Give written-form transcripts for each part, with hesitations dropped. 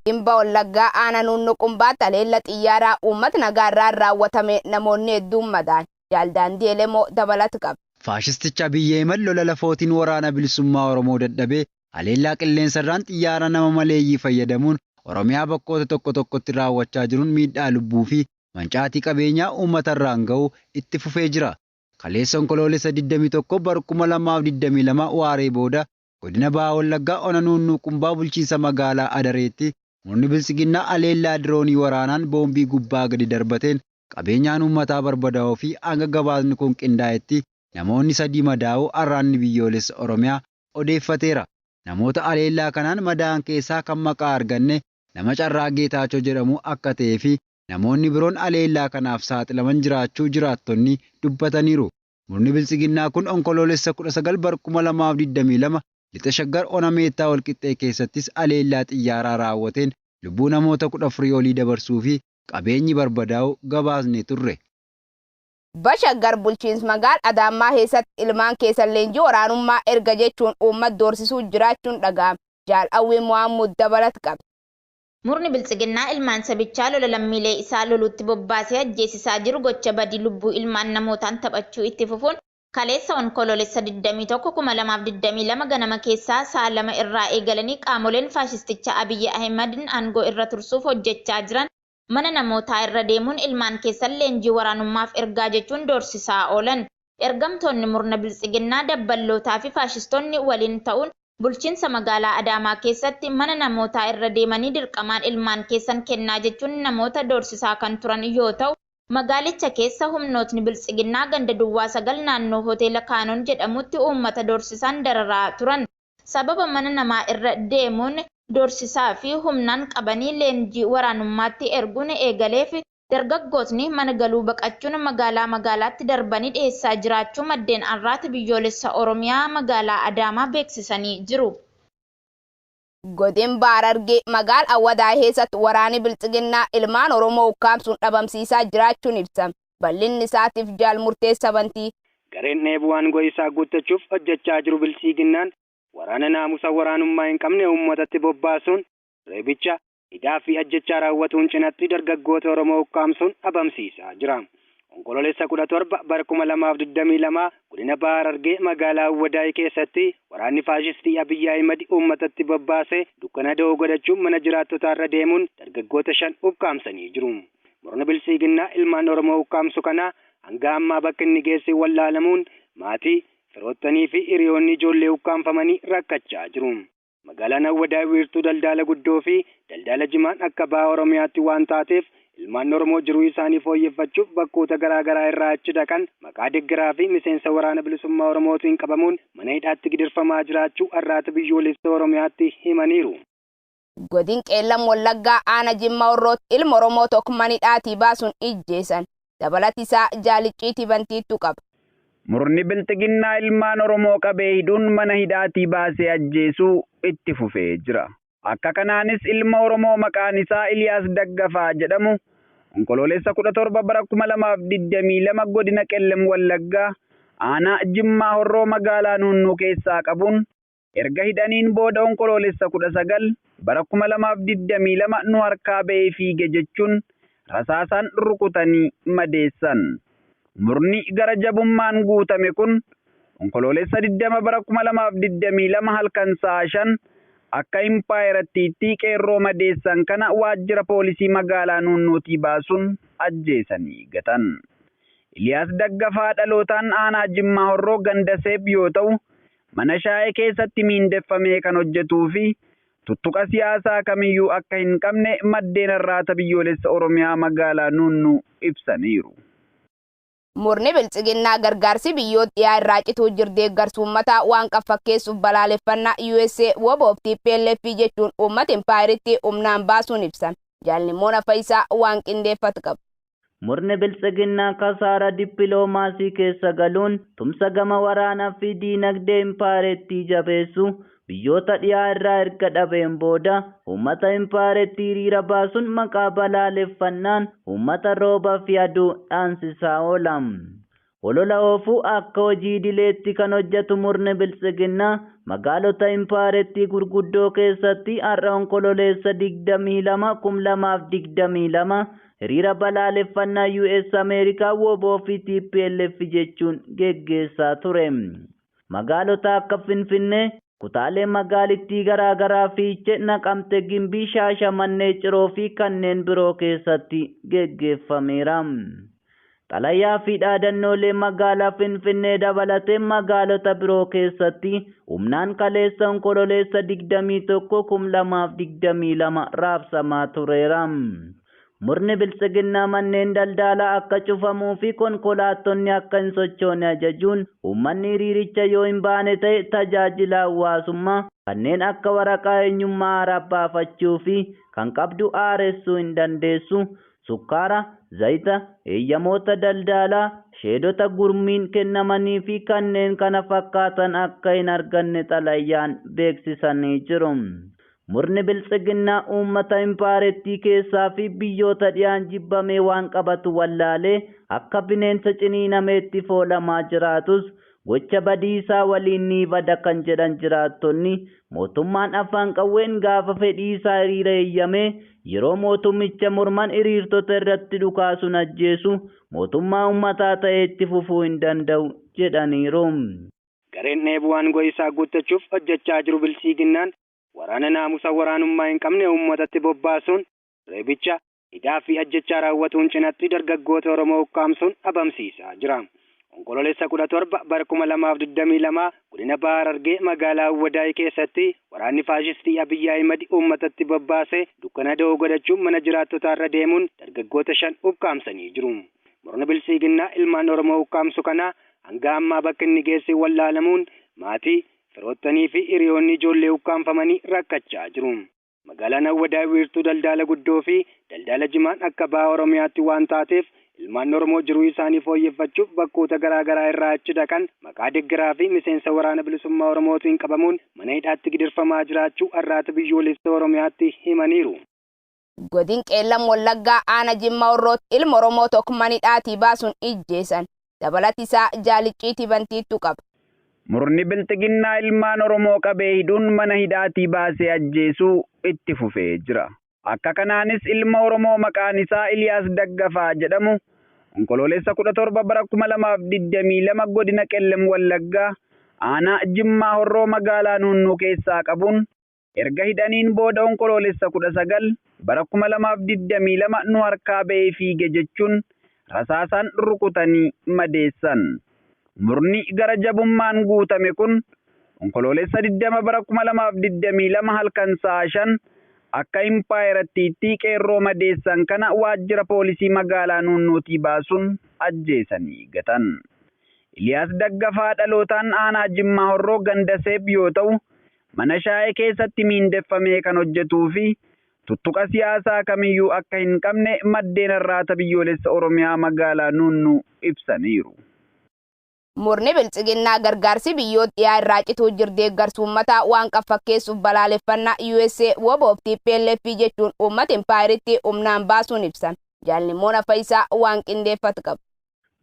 Godina Wallaggaa aanaa Nuunnuu Qumbaatti haleellaa xiyyaaraa uummata nagaarraan raawwatame namoonni hedduun madaa'an. Jaaldaandii Elemoo dabalata qaba. Faashisticha Abiyyi Ahimad lola lafootiin waraana bilisummaa Oromoo dadhabee haleellaa qilleensarraan xiyyaara nama maleeyyii fayyadamuun Oromiyaa bakkoota tokko tokkotti raawwachaa jiruun miidhaa lubbuu fi mancaatii qabeenyaa uummatarraan ga'u itti fufee jira. Kaleessa Onkoloolessa 21 bara 2022 waaree booda godina Baha Wallaggaa Ona Nuunnuu Qumbaa bulchiinsa magaalaa Adareetti murni biltsiginnaa haleellaa diroonii waraanaan boombii gubbaa gadi darbateen qabeenyaan uummataa barbadaa'uu fi hanga gabaasni kun qindaa'etti namoonni 3 madaa'uu Arraatni Biyyoolessa Oromiyaa odeeffateera. Namoota haleellaa kanaan madaa'an keessaa kan maqaa arganne nama Carraa Geetaachoo jedhamu akka ta'ee fi namoonni biroon haleellaa kanaaf saaxilaman jiraachuu jiraattonni dubbataniiru. Murni biltsiginnaa kun Onkoloolessa 19 bara 2022 lixa Shaggar Ona Meettaa Walqixxee keessattis haleellaa xiyyaaraa raawwateen lubbuu namoota 14 olii dabarsuu fi qabeenyi barbadaa'uu gabaasnee turre. Bashaggar bulchiinsa magaalaa Adaamaa keessatti ilmaan keessan leenjii waraanummaa erga jechuun uummata doorsisuu jiraachuun dhaga'ame. Jaalawwii Mohaammed dabalata qaba. Murni biltsiginnaa ilmaan sabichaa lola lammiilee isaa loluutti bobbaasee ajjeesisaa jiru gocha badii lubbuu ilmaan namootaan taphachuu itti fufuun kaleessa Onkoloolessa 21 2022 ganama keessaa sa'a 2 irraa eegalanii qaamoleen faashisticha Abiyyi Ahimadiin aangoo irra tursuuf hojjechaa jiran mana namootaa irra deemuun ilmaan keessan leenjii waraanummaaf ergaa jechuun doorsisaa oolan. Ergamtoonni murna biltsiginnaa dabballootaa fi faashistoonni waliin ta'uun bulchiinsa magaalaa Adaamaa keessatti mana namootaa irra deemanii dirqamaan ilmaan keessan kennaa jechuun namoota doorsisaa kan turan yoo ta'u, magaalicha keessa humnootni biltsiginnaa ganda duwwaa 9 naannoo hoteela Kaanoon jedhamutti uummata doorsisaan dararaa turan. Sababa mana namaa irra deemuun doorsisaa fi humnaan qabanii leenjii waraanummaatti erguun eegaleef dargaggootni mana galuu baqachuun magaalaa magaalaatti darbanii dhiyeessaa jiraachuu maddeen Arraata Biyyoolessa Oromiyaa magaalaa Adaamaa beeksisanii jiru. Godina Harargee magaalaa Awwadaa keessatti waraanni biltsiginnaa ilmaan Oromoo ukkaamsuun dhabamsiisaa jiraachuun ibsame. Bal'inni isaatiif jaal murteessa bantii. Gareen dheebuu aangoo isaa guuttachuuf hojjechaa jiru biltsiginnaan waraana naamusa waraanummaa hin qabne uummatatti bobbaasuun reebicha hidhaa fi ajjechaa raawwatuun cinatti dargaggoota Oromoo ukkaamsuun dhabamsiisaa jira. Onkoloolessa 17 bara 2022 godina Baha Harargee magaalaa Awwadaay keessatti waraanni faashistii Abiyyi Ahimad uummatatti bobbaasee dukkana da'oo godhachuun mana jiraattotaa irra deemuun dargaggoota 5 ukkaamsanii jiru. Murni biltsiginnaa ilmaan Oromoo ukkaamsu kana hanga ammaa bakka inni geesse wallaalamuun maatii, firoottanii fi hiriyoonni ijoollee ukkaamfamanii rakkachaa jiru. Magaalaan Awwadaay wiirtuu daldala guddoo fi daldala jimaan akka baha Oromiyaatti waan taateef ilmaan Oromoo jiruu isaanii fooyyeffachuuf bakkoota garaa garaa irraa achi dhaqan maqaa deeggaraa fi miseensa waraana bilisummaa Oromootiin qabamuun mana hidhaatti gidirfamaa jiraachuu Arraata Biyyoolessa Oromiyaatti himaniiru. Godin Qeellam Wallaggaa Aana Jimma Horrootti ilma Oromoo tokko mana hidhaatii baasuun ijjeessan. Dabalati isaa jaalicciitii bantiittu qaba. Murni bilxiginnaa ilmaan Oromoo qabee hidhuun mana hidhaatii baasee ajjeesuu itti fufee jira. Akka kanaanis ilma Oromoo maqaan isaa Iliyaas Daggafaa jedhamu Onkoloolessa 17 bara 2022 godina Qellem Wallaggaa aanaa Jimmaa Horroo magaalaa Nuunnuu keessaa qabuun erga hidhaniin booda Onkoloolessa 19 bara 2022 nu harkaa ba'ee fiige jechuun rasaasaan rukutanii madeessan. Murni gara jabummaan guutame kun Onkoloolessa 20 bara 2022 halkan sa'a 5 akka impaayerattiitti qeerroo madeessan kana waajjira poolisii magaalaa Nuunnuutii baasuun ajjeesanii gatan. Iliyaas Daggafaa dhalootaan aanaa Jimmaa Horroo ganda Seeb yoo ta'u, mana shaayee keessatti miindeffamee kan hojjetuu fi tuttuqa siyaasaa kamiyyuu akka hin qabne maddeen Arraata Biyyoolessa Oromiyaa magaalaa Nuunnuu ibsaniiru. Murni biltsiginnaa gargaarsi biyyoota dhiyaa irraa cituu jiru deeggarsa uummataa waan qaffakkeessuuf balaaleffannaa USA WBO fi TPLF jechuun uummata impaayeritti humnaan baasuun ibsame. Jaallimmoon Faayisaa waan qindeeffatu qaba. Murni biltsiginnaa kasaara dippiloomaasii keessa galuun tumsa gama waraanaa fi diinagdee impaayerettii jabeessu biyyoota dhiyaa irraa erga dhabeen booda uummata impaayerettii hiriira baasuun maqaa balaaleffannaan uummata rooba fi aduu dhaansisaa oola. Holola oofuu akka hojii idileetti kan hojjetu murni Biltsiginnaa magaalota impaayerattii gurguddoo keessatti har'a Onkololeessa 22, 2022 hiriira balaaleffannaa US Ameerikaa, WBO fi TPLF jechuun geggeessaa ture. Magaalota akka Finfinnee, kutaalee magaalittii garaa garaa Fiichee, Naqamte, Gimbii, Shaashamannee, Ciroo fi kanneen biroo keessatti geggeeffameera. Xalayaa fi dhaadannoolee magaalaa Finfinnee dabalatee magaalota biroo keessatti humnaan kaleessa Onkololeessa 21, 2022 raabsamaa tureera. Murni Biltsiginnaa manneen daldalaa akka cufamuu fi konkolaattonni akka hin sochoone ajajuun, uummanni hiriiricha yoo hin baane ta'e tajaajila hawaasummaa kanneen akka waraqaa eenyummaa haaraa baafachuu fi kan qabdu haaressuu hin dandeessu, sukkaara, zayita, eeyyamoota daldalaa, sheedota gurmiin kennamanii fi kanneen kana fakkaatan akka hin arganne xalayaan beeksisanii jiru. Murni Biltsiginnaa uummata impaayerattii keessaa fi biyyoota dhiyaan jibbamee waan qabatu wallaalee akka bineensa ciniinameetti foolamaa jiraatus, gocha badiisaa waliin ni bada kan jedhan jiraattonni, mootummaan afaan qawween gaafa fedhii isaa hiriira eeyyamee yeroo mootummicha morman hiriirtota irratti dhukaasuun ajjeesu mootummaa uummataa ta'ee itti fufuu hin danda'u jedhaniiru. Gareen dheebuu aangoo isaa guuttachuuf hojjechaa jiru Biltsiginnaan waraana naamusa waraanummaa hin qabne uummatatti bobbaasuun reebicha, hidhaa fi ajjechaa raawwatuun cinatti dargaggoota Oromoo ukkaamsuun dhabamsiisaa jira. Onkololeessa 17 bara 2022 godina Baha Harargee magaalaa Awwadaay keessatti waraanni faashistii Abiyyi Ahimad uummatatti bobbaasee dukkana da'oo godhachuun mana jiraattotaarra deemuun dargaggoota 5 ukkaamsanii jiru. Murni Biltsiginnaa ilmaan Oromoo ukkaamsu kana hanga ammaa bakka inni geesse wallaalamuun maatii, firoottanii fi hiriyoonni ijoollee ukkaamfamanii rakkachaa jiru. Magaalaan Awwadaay wiirtuu daldala guddoo fi daldala jimaan akka baha Oromiyaatti waan taateef ilmaan Oromoo jiruu isaanii fooyyeffachuuf bakkoota garaa garaa irraa achi dhaqan maqaa deeggaraa fi miseensa waraana bilisummaa Oromootiin qabamuun mana hidhaatti gidirfamaa jiraachuu Arraata Biyyoolessa Oromiyaatti himaniiru. Godin Qeellam Wallaggaa Aana Jimma Horrootti ilma Oromoo tokko mana hidhaatii baasuun ijjeessan. Dabalati isaa jaalicciitii bantiittu qaba. Murni Bilxiginnaa ilmaan Oromoo qabee hidhuun mana hidhaatii baasee ajjeesuu itti fufee jira. Akka kanaanis ilma Oromoo maqaan isaa Iliyaas Daggafaa jedhamu Onkololeessa 17 bara 2022 godina Qellem Wallaggaa aanaa Jimmaa Horroo magaalaa Nuunnuu keessaa qabuun erga hidhaniin booda Onkololeessa 19 bara 2022 nu harkaa ba'ee fiige jechuun rasaasaan rukutanii madeessan. Murni gara jabummaan guutame kun Onkololeessa 20 bara 2022 halkan sa'a 5 akka impaayerattiitti qeerroo madeessan kana waajjira poolisii magaalaa Nuunnuutii baasuun ajjeesanii gatan. Iliyaas Daggafaa dhalootaan aanaa Jimmaa Horroo ganda Seeb yoo ta'u, mana shaayee keessatti miindeffamee kan hojjetuu fi tuttuqa siyaasaa kamiyyuu akka hin qabne maddeen Arraata Biyyoolessa Oromiyaa magaalaa Nuunnuu ibsaniiru. Murni Biltsiginnaa gargaarsi biyyoota dhiyaa irraa cituu jiru deeggarsa uummataa waan qaffakkeessuuf balaaleffannaa USA, WBO fi TPLF jechuun uummata impaayeritti humnaan baasuun ibsame. Jaallimmoon Faayisaa waan qindeeffatu qaba.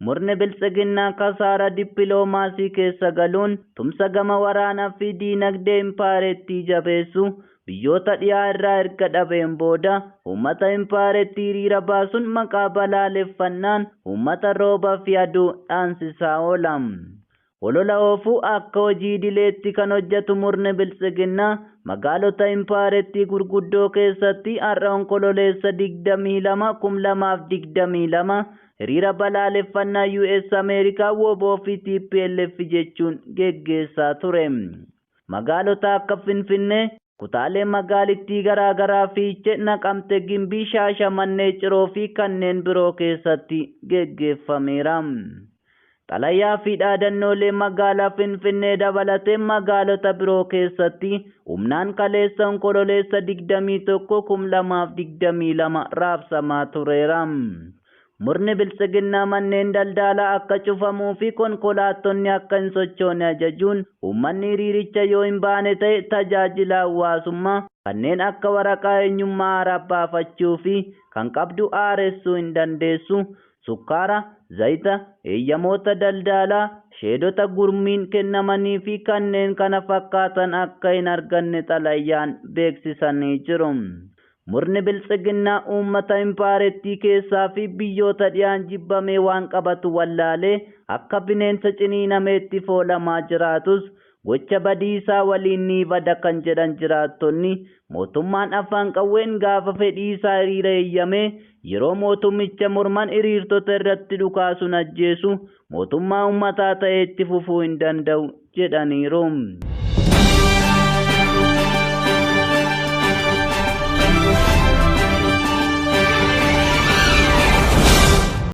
Murni Biltsiginnaa kasaara dippiloomaasii keessa galuun tumsa gama waraanaa fi diinagdee impaayerattii jabeessu biyyoota dhiyaa irraa erga dhabeen booda uummata impaayerattii hiriira baasuun maqaa balaaleffannaan uummata rooba fi aduu dhaansisaa oola. Holola oofuu akka hojii idileetti kan hojjetu murni Biltsiginnaa magaalota impaayerattii gurguddoo keessatti har'a Onkololeessa 22, 2022 hiriira balaaleffannaa US Ameerikaa, WBO fi TPLF jechuun geggeessaa ture. Magaalota akka Finfinnee, kutaalee magaalittii garaa garaa Fiichee, Naqamte, Gimbii, Shaashamannee, Ciroo fi kanneen biroo keessatti geggeeffameera. Xalayaa fi dhaadannoolee magaalaa Finfinnee dabalatee magaalota biroo keessatti humnaan kaleessa Onkololeessa 21, 2022 raabsamaa tureera. Murni Biltsiginnaa manneen daldalaa akka cufamuu fi konkolaattonni akka hin sochoone ajajuun uummanni hiriiricha yoo hin baane ta'e tajaajila hawaasummaa kanneen akka waraqaa eenyummaa haaraa baafachuu fi kan qabdu haaressuu hin dandeessu, sukkaara, zayita, eeyyamoota daldalaa, sheedota gurmiin kennamanii fi kanneen kana fakkaatan akka hin arganne xalayaan beeksisanii jiru. Murni biltsiginnaa uummata impaarettii keessaa fi biyyoota dhiyaan jibbamee waan qabatu wallaalee akka bineensa ciniinameetti foolamaa jiraatus gocha badiisaa waliin ni bada kan jedhan jiraattonni, mootummaan afaan qawween gaafa fedhii isaa hiriira eeyyamee yeroo mootummicha morman hiriirtota irratti dhukaasuun ajjeesu mootummaa uummataa ta'ee itti fufuu hin danda'u jedhaniiru.